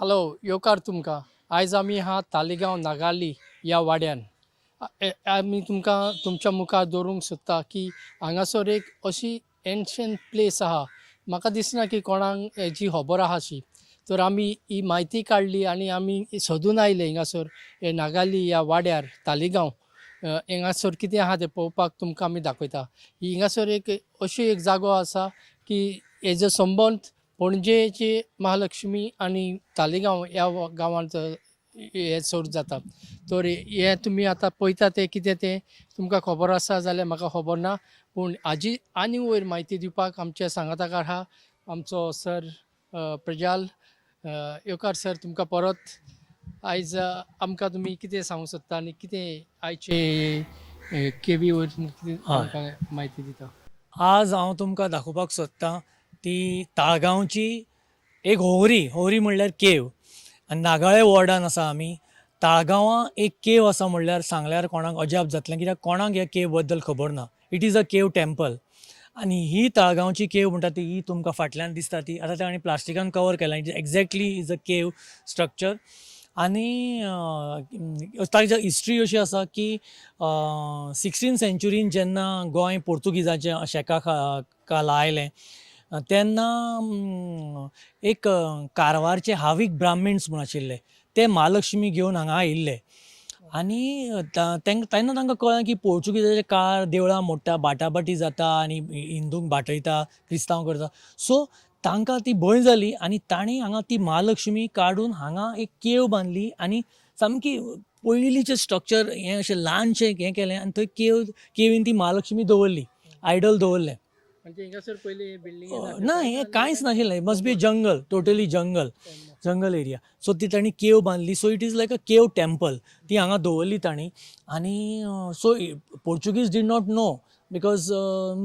Hello, येवकार तुमकां. आयज आमी आहा तालिगांव नागाली ह्या वाड्यान. आमी तुमकां तुमच्या मुखार दवरूंक सोदता की हांगासर एक अशी एन्शंट प्लेस आहा. म्हाका दिसना की कोणाक हेजी खबर आहा अशी. तर आमी ही म्हायती काडली आनी आमी सोदून आयले हिंगासर हे नागाली ह्या वाड्यार तालिगांव हिंगासर कितें आहा तें पळोवपाक तुमकां आमी दाखयता. ही हिंगासर एक अशी एक जागो आसा की हेजो संबंद पणजेची महालक्ष्मी आनी तालिगांव ह्या गांवांत हे सोड जाता. तर हें तुमी आतां पळयता तें कितें तें तुमकां खबर आसा जाल्यार म्हाका खबर ना, पूण हाजी आनी वयर म्हायती दिवपाक आमच्या सांगाताक आहा आमचो सर प्रजाल. येवकार सर तुमकां परत. आयज आमकां तुमी कितें सांगूंक सोदता आनी कितें आयचे केवी वयर तुमकां कितें आमकां म्हायती दिता? आज हांव तुमकां दाखोवपाक सोदतां ती ताळगांवची एक होवरी. होवरी म्हणल्यार केव आनी नागाळे वॉर्डान आसा आमी. ताळगांवां एक केव आसा म्हणल्यार सांगल्यार कोणाक अजाप जातलें, कित्याक कोणाक ह्या केव बद्दल खबर ना. It is a cave temple. आनी ही ताळगांवची केव म्हणटा ती ही तुमकां फाटल्यान दिसता ती आतां ताणें प्लास्टिकान कवर केला. It exactly is a cave structure. आनी ताची हिस्ट्री अशी आसा की 16 सेंच्युरीन जेन्ना गोंय पोर्तुगिजाच्या शेका खाला आयलें तेन्ना एक कारवारचे हावीक ब्राह्मीण्स म्हूण आशिल्ले, ते महालक्ष्मी घेवन हांगा आयिल्ले. आनी तेन्ना तांकां कळ्ळें की पोर्चुगीजाच्या काळार देवळां मोडटा, बाटाबाटी जाता आनी हिंदूंक बाटयता, क्रिस्तांव करता. सो तांकां ती भंय जाली आनी तांणी हांगा ती महालक्ष्मी काडून हांगा एक केव बांदली आनी सामकी पयलींचें स्ट्रक्चर हें अशें ल्हानशें हें केलें आनी थंय केवीन ती महालक्ष्मी दवरली, आयडल दवरलें. म्हणजे हिंगासर पयलीं बिल्डींग? ना, हें कांयच नाशिल्लें. Must be jungle, totally jungle, jungle area. So ती तांणी केव बांदली. So it is like a cave temple. ती हांगा दवरली तांणी. आनी so Portuguese did not know because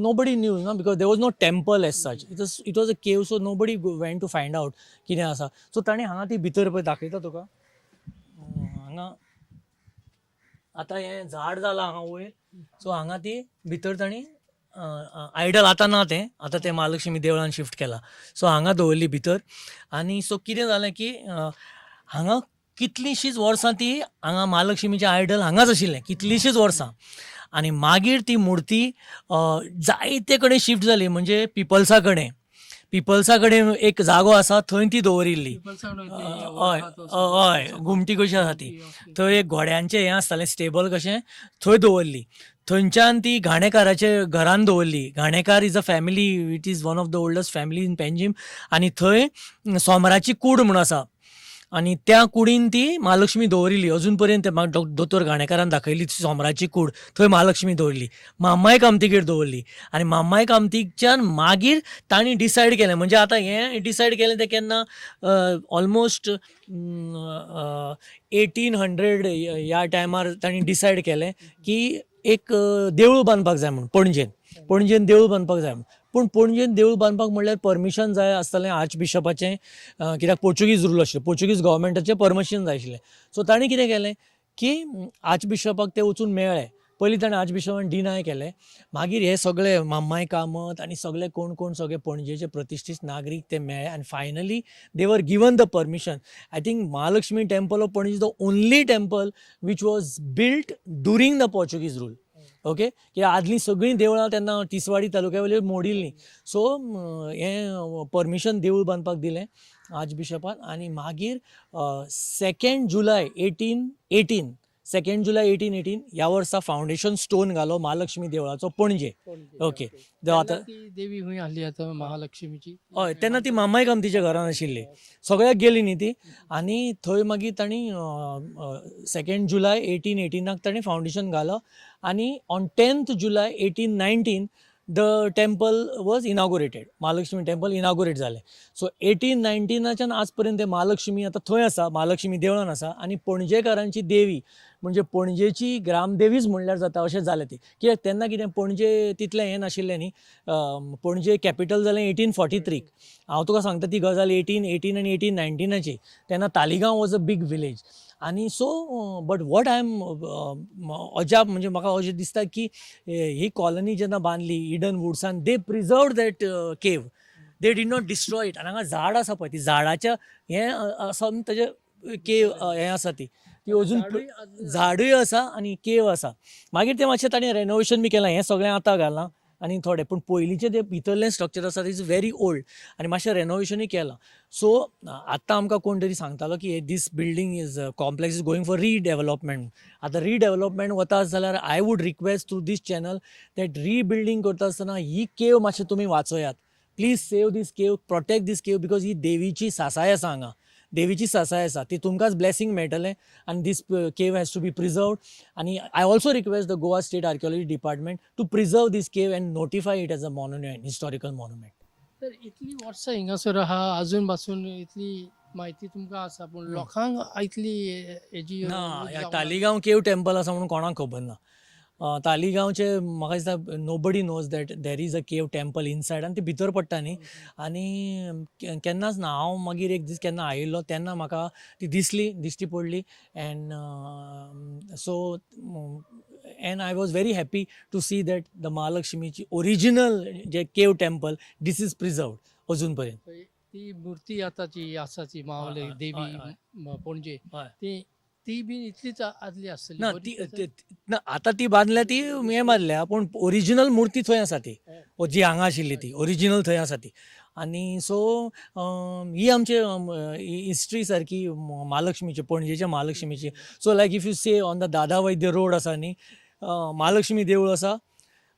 nobody knew ना, because there was no temple as such. It was a cave, so nobody went to find out कितें आसा. So तांणी हांगा ती भितर पळय, दाखयता तुका. हांगा आतां हें झाड जालां हांगा वयर. सो हांगा ती भितर तांणी आयडल आतां ना तें, आतां तें महालक्ष्मी देवळान शिफ्ट केलां. सो हांगा दवरली भितर. आनी सो कितें जालें की हांगा कितलींशींच वर्सां ती हांगा महालक्ष्मीचें आयडल हांगाच आशिल्लें, कितलींशींच वर्सां. आनी मागीर ती मुर्ती जायते कडेन शिफ्ट जाली. म्हणजे पिपल्सा कडेन एक जागो आसा, थंय ती दवरिल्ली. हय हय, घुमटी कशी आसा ती, थंय एक घोड्यांचें हें आसतालें, स्टेबल कशें, थंय दवरली. थंयच्यान ती घाणेकाराच्या घरान दवरली. Ghanekar is a family, it is one of the oldest family in Panjim. आनी थंय सोमराची कूड म्हूण आसा आनी त्या कुडीन ती महालक्ष्मी दवरिल्ली अजून पर्यंत. म्हाका दोतोर घाणेकारान दाखयली ती सोमराची कूड, थंय महालक्ष्मी दवरली. मामाय कामतीगेर दवरली आनी मामाय कामतीच्यान मागीर तांणी डिसायड केलें. म्हणजे आतां हें डिसायड केलें तें केन्ना, ऑलमोस्ट 1800 ह्या टायमार तांणी डिसायड केलें की एक देवूळ बांदपाक जाय म्हूण पणजेन. पणजेन देवूळ बांदपाक जाय म्हूण. पूण पणजेन देवूळ बांदपाक म्हणल्यार परमिशन जाय आसतालें आर्च बिशपाचें, कित्याक पोर्चुगीज रूल आशिल्लें, पोर्चुगीज गव्हर्मेंटाचें परमिशन जाय आशिल्लें. सो तांणी कितें केलें की आर्च बिशपाक ते वचून मेळ्ळे. पयलीं ताणें आर्च बिशपान डिनाय केलें. मागीर हे सगळे माम्माय कामत आनी सगळे कोण कोण सगळे पणजेचे प्रतिश्ठीत नागरीक ते मेळ्ळे आनी finally they were given the permission. I think Mahalakshmi temple of Panaji, the only temple which was built during the Portuguese rule, okay? की आदलीं सगळीं देवळां तेन्ना तिसवाडी तालुक्या वयली मोडिल्लीं. सो हें परमिशन देवूळ बांदपाक दिलें आर्च बिशपान. आनी मागीर 2 July 1818, 2 July 1818 ह्या वर्सा फावंडेशन स्टोन घालो महालक्ष्मी देवळाचो पणजे, ओके. आतां ती देवी खंय आहली आतां महालक्ष्मीची? हय, तेन्ना ती मामाय कामतीच्या घरान आशिल्ली. सगळ्याक गेली न्ही ती. आनी थंय मागीर तांणी 2 जुलाय 1818 तांणी फावंडेशन घालो आनी on 10 July 1819 the temple was inaugurated. Mahalakshmi temple inaugurate जालें. सो 1819च्यान आज पर्यंत महालक्ष्मी आतां थंय आसा, महालक्ष्मी देवळान आसा. आनी पणजेकारांची देवी म्हणजे पणजेची ग्रामदेवीच म्हणल्यार जाता अशें जालें ती. कित्याक तेन्ना कितें पणजे तितलें हें नाशिल्लें न्ही. पणजे कॅपिटल जालें 1843. हांव तुका सांगता ती गजाल 1818 आनी 1819ची. तेन्ना Taleigao was a big village. आनी so but what I am अजाप म्हणजे म्हाका अशें दिसता की ही कॉलनी जेन्ना बांदली Eden वुड्सान, they preserve that cave. They did not destroy it. आनी हांगा झाड आसा पळय, ती झाडाच्या हें आसा तेजे केव हें आसा, ती ती अजून झाडूय आसा आनी केव आसा. मागीर तें मातशें ताणें रेनोवेशन बी केलां, हें सगळें आतां घालां आनी थोडें, पूण पयलींचें तें भितरलें स्ट्रक्चर आसा is very old आनी मातशें रेनोवेशनूय केलां. सो आतां आमकां कोण तरी सांगतालो की this building is complex is going for redevelopment. आतां रिडेवलपमेंट वता जाल्यार I would request through this channel that rebuilding करता आसतना ही केव मातशें तुमी वाचयात. Please save this cave, protect this cave, because ही देवीची सासाय आसा. हांगा देवीची सासाय आसा, ती तुमकांच ब्लेसींग मेळटलें आनी this cave has to be preserved. आनी I also request the Goa State Archaeology Department to preserve this cave and notify it as a monument, historical monument. तर इतली वर्सां हिंगासर आहा, अजून पासून इतली म्हायती तुमकां आसा, पूण लोकांक इतली हेजी ना, ह्या तालिगांव केव टेम्पल आसा म्हणून कोणाक खबर ना. तालिगांवचे म्हाका दिसता nobody knows that there is a cave temple inside. आनी ती भितर पडटा न्ही, आनी केन्नाच ना. हांव मागीर एक दीस केन्ना आयिल्लो तेन्ना म्हाका ती दिसली, दिश्टी पडली, and so and I was very happy to see that the महालक्ष्मीची original J cave temple, this is preserved अजून पर्यंत. ती मूर्ती आतां जी आसा ती मावले देवी हय, हय. पणजे, ती ती बी इतलीच आदली आसतली ना. बरी ती ना, आतां ती बांदल्या, ती हें मारल्या, पूण ओरिजिनल मूर्ती थंय आसा ती जी हांगा आशिल्ली ती ओरिजिनल थंय आसा ती. आनी सो ही आमची हिस्ट्री सारकी महालक्ष्मीची, पणजेच्या महालक्ष्मीची. So like if you say on the Dada Vaidya road आसा न्ही, महालक्ष्मी देवूळ आसा,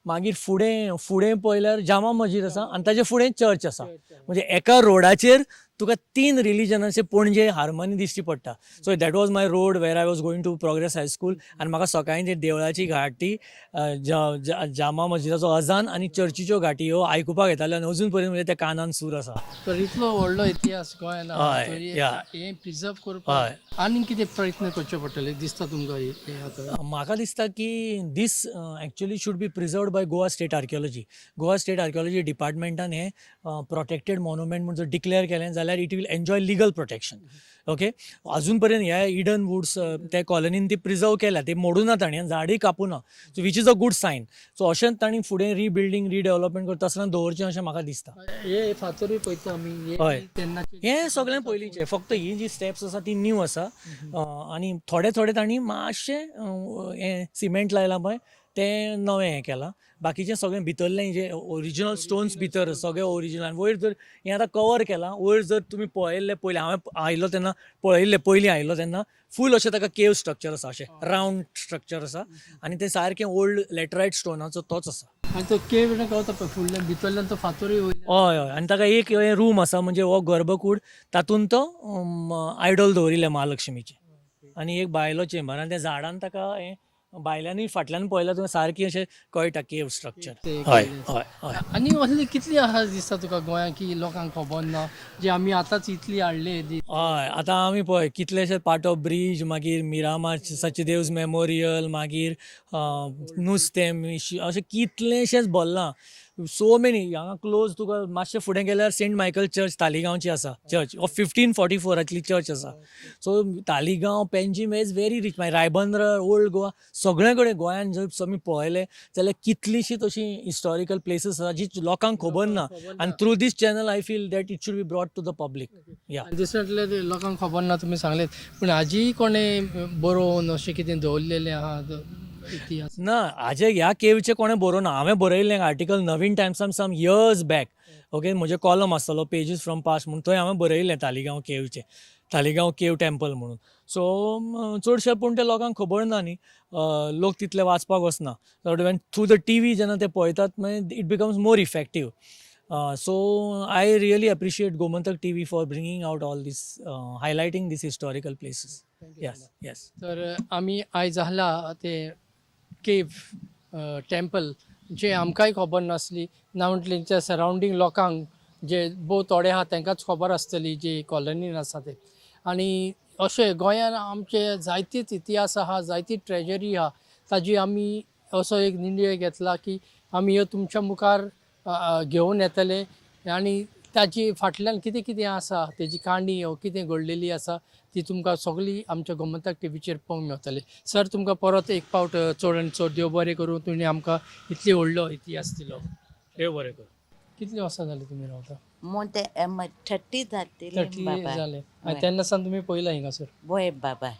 मागीर फुडें फुडें पळयल्यार जामा मस्जीद आसा आनी ताजे फुडें चर्च आसा. म्हणजे एका रोडाचेर तुका तीन रिलिजनाचे पणजे हार्मनी दिश्टी पडटा. So that was my road where I was going to Progress High School. आनी म्हाका सकाळीं ते देवळाची घांटी, जामा मस्जिदाचो अजान आनी चर्चीच्यो घांटी ह्यो आयकुपाक येताल्यो आनी अजून पर्यंत म्हणजे त्या कानान सूर आसा. तर इतलो व्हडलो इतिहास गोंयान आहा, तर हें प्रिजर्व करपाक आनी कितें प्रयत्न करचे पडटले दिसता तुमकां हें आतां? म्हाका दिसता की this actually should be preserved by Goa State Archaeology. Goa State Archaeology डिपार्टमेंटान हें प्रोटेक्टेड मॉन्युमेंट म्हूण जर डिक्लेअर केलें जाल्यार it will enjoy legal protection, okay? अजून पर्यंत ह्या इडन वुड्स त्या कॉलनीन ती प्रिजर्व केल्या, ती मोडूना तांणी आनी झाडूय कापूना, so which is a good sign. So अशेंच तांणी फुडें रिबिल्डींग, रिडेवलपमेंट करता आसतना दवरचें अशें म्हाका दिसता. हे फातरूय पळयता आमी हे तेन्नाचे. हें सगळें पयलींचें, फक्त ही जी स्टेप्स आसा ती न्यू आसा आनी थोडे थोडे तांणी मातशें हें सिमेंट लायलां पळय, तें नवें हें केलां. बाकीचें सगळें भितरलें जे ओरिजिनल स्टोन्स भितर सगळें ओरिजिनल. आनी वयर जर हें आतां कवर केलां, वयर जर तुमी पळयल्लें पयलीं, हांवें आयिल्लो तेन्ना पळयल्लें, पयलीं आयिल्लो तेन्ना फूल अशें ताका केव स्ट्रक्चर आसा, अशें रावंड स्ट्रक्चर आसा आनी तें सारकें ओल्ड लेटरायट स्टोनाचो तोच आसा. आनी तो केव गावता पळय फुडल्यान, भितरल्यान तो फातरूय वयल्यान. हय हय आनी ताका एक रूम आसा, म्हणजे हो गर्भकूड, तातूंत तो आयडॉल दवरिल्लें महालक्ष्मीचें आनी एक भायलो चेंबर आनी त्या झाडान ताका हें भायल्यानूय फाटल्यान पळयल्यार तुका सारकी अशें कळटा केव स्ट्रक्चर. ते हय. केल्लें. हय हय आनी असली कितली आसा दिसता तुका गोंयांत की लोकांक खबर ना, जे आमी आतांच इतली हाडली दी? हय, आतां आमी पळय कितलेशे पाटो ब्रीज, मागीर मिरामार सचदेव मेमोरियल, मागीर नुस्तें अशें कितलेशेंच भरलां, सो मेनी. हांगा क्लोज तुका मातशें फुडें गेल्यार सेंट मायकल चर्च तालिगांवची आसा, चर्च 1544आंतली चर्च आसा. So Taleigao, Panjim is very rich. मागीर रायबंद्र, ओल्ड गोवा, सगळे कडेन गोंयान जर आमी पळयलें जाल्यार कितलीशीं तशीं हिस्टॉरिकल प्लेसीस आसा जी लोकांक खबर ना, आनी through this channel I feel that it should be brought to the public, yeah. आनी दुसरें म्हटल्यार लोकांक खबर ना तुमी सांगलें, पूण हाजीय कोणें बरोवन अशें कितें दवरलेलें आहा इतिहास? ना, हाजे ह्या केवचे कोणें बरोवना. हांवें बरयल्लें आर्टिकल नवीन टायम्सान सम इयर्स बॅक, ओके? म्हजें कॉलम आसतलो पेजीस फ्रॉम पास्ट म्हणून, थंय हांवें बरयल्लें तालिगांव केवचें, तालिगांव केव टेम्पल म्हणून. सो चडशे पूण ते लोकांक खबर ना न्ही, लोक तितले वाचपाक वचना. When through the TV जेन्ना ते पळयतात मागीर it becomes more effective. So I really appreciate Gomantak TV for bringing out all this, highlighting this historical places. Yes. तर आमी आयज आहला ते केव टेम्पल जे आमकांय खबर नासली ना म्हटलें त्या सरावंडींग लोकांक जे भोव थोडे आहा तांकांच खबर आसतली जे कॉलनीन आसा ते. आनी अशें गोंयान आमचे जायतीच इतिहास आहा, जायती ट्रेजरी आहा, ताजी आमी असो एक निर्णय घेतला की आमी ह्यो तुमच्या मुखार घेवन येतले आनी ताजी फाटल्यान कितें कितें आसा, तेजी काणी ओ कितें घडलेली आसा ती तुमकां सगळी आमच्या गोमंतक टिवीचेर पळोवंक मेवतली. सर, तुमकां परत एक फावट चड आनी चड देव बरें करूं, तुमी आमकां इतली व्हडलो इतिहास दिलो. देव बरें करूं. कितली वर्सां जाली तुमी रावता? मोर दॅन 30 जातली 30 बाबा. जाले. आनी वय. तेन्ना सावन तुमी पयला हिंगासर? वय बाबा.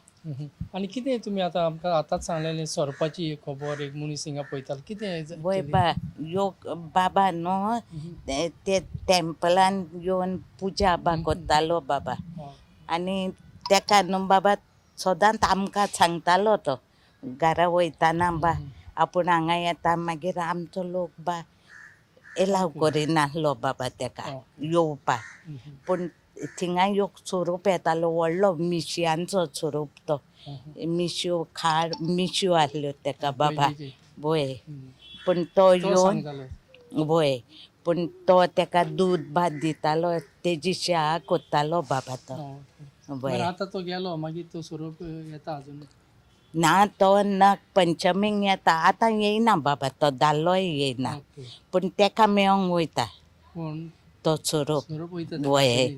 आनी कितें तुमी आतां आमकां आतांच सांगलेलें सोरपाची एक खबर, एक मनीस हिंगा पळयतालो, कितें वय बा, यो बाबा न्हू ते टेम्पलान येवन पुजा बा करतालो बाबा. आनी तेका न्हू बाबा सदांच आमकां सांगतालो तो घरा वयताना बा आपूण हांगा येता. मागीर आमचो लोक बा एलाव करिनासलो बाबा तेका येवपाक. पूण थिंगा एक सोरोप येतालो व्हडलो, मिशयांचो सोरोप तो, मिशयो खाड मिशयो आसल्यो तेका बाबा. वय, पूण तो येवन वय, पूण तो तेका दूद भात दितालो, तेजी शेवा करतालो बाबा तो. वय. आतां तो गेलो, मागीर तो सोरोप येता अजून? ना, तो ना पंचमीक येता, आतां येयना बाबा तो, दाल्लोय येयना. पूण तेका मेळोंक वयता तो सोरोप. वय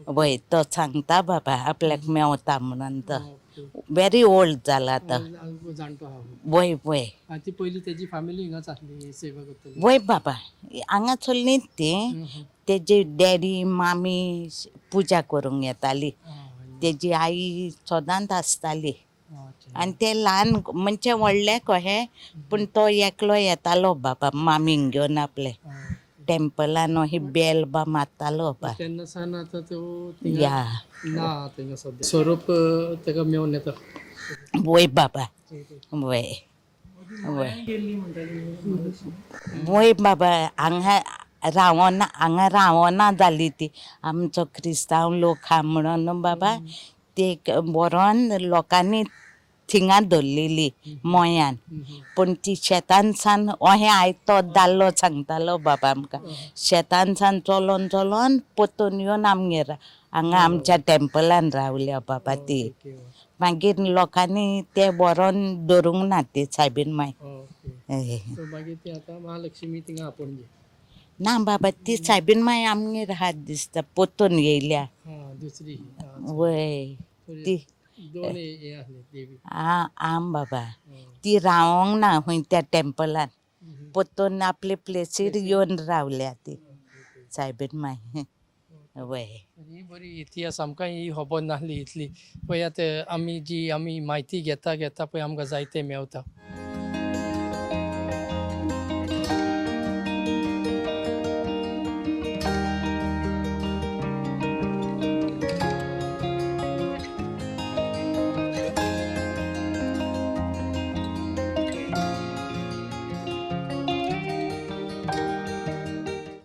वय, तो सांगता बाबा आपल्याक मेवता म्हणून. तो वेरी ओल्ड जाला तो. वय वय. ती पयली तेजी फॅमिली हिंगाच आसली सेवा करतली? वय बाबा, हांगा चल्ली ती. तेजी डॅडी मामी पुजा करूंक येताली, तेजी आई सदांच आसताली. आनी ते ल्हान म्हणजे व्हडले कशें, पूण तो एकलो येतालो बाबा मामीक घेवन आपले टेम्पलान ही बेल बा मारतालो बा. तेन्ना सान आतां तो या ना थिंगा सद्या सोरोप ताका मेळून येता? वय बाबा, वय वय वय बाबा. हांगा रावना, हांगा रावना जाली ती. आमचो क्रिस्तांव लोक आहा म्हणून बाबा ते व्हरोन लोकांनी थिंगा धरलेली मोयान. पूण ती शेतान सान अहें आयतो दाल्लो सांगतालो बाबा आमकां, शेतान सान चलोन चलोन परतून येवन आमगेर हांगा आमच्या टेम्पलान रावल्या बाबा ती. मागीर लोकांनी ते व्हरोन धरूंक ना ती सायबीण माय. मागीर ती आतां महालक्ष्मी थिंगा पणजे ना बाबा, ती सायबीण माय आमगेर हात दिसता परतून येयल्या. दुसरी वय, ती दोन हे आसले देवी. आम बाबा, ती रावोंक ना खंय त्या टेम्पलान, परतून आपले प्लेसीर येवन रावल्या ती सायबीण माय. वय. ही बरी इतिहास आमकां ही खबर नासली इतली. पळयात आमी जी आमी म्हायती घेता घेता पळय आमकां जायते मेवता.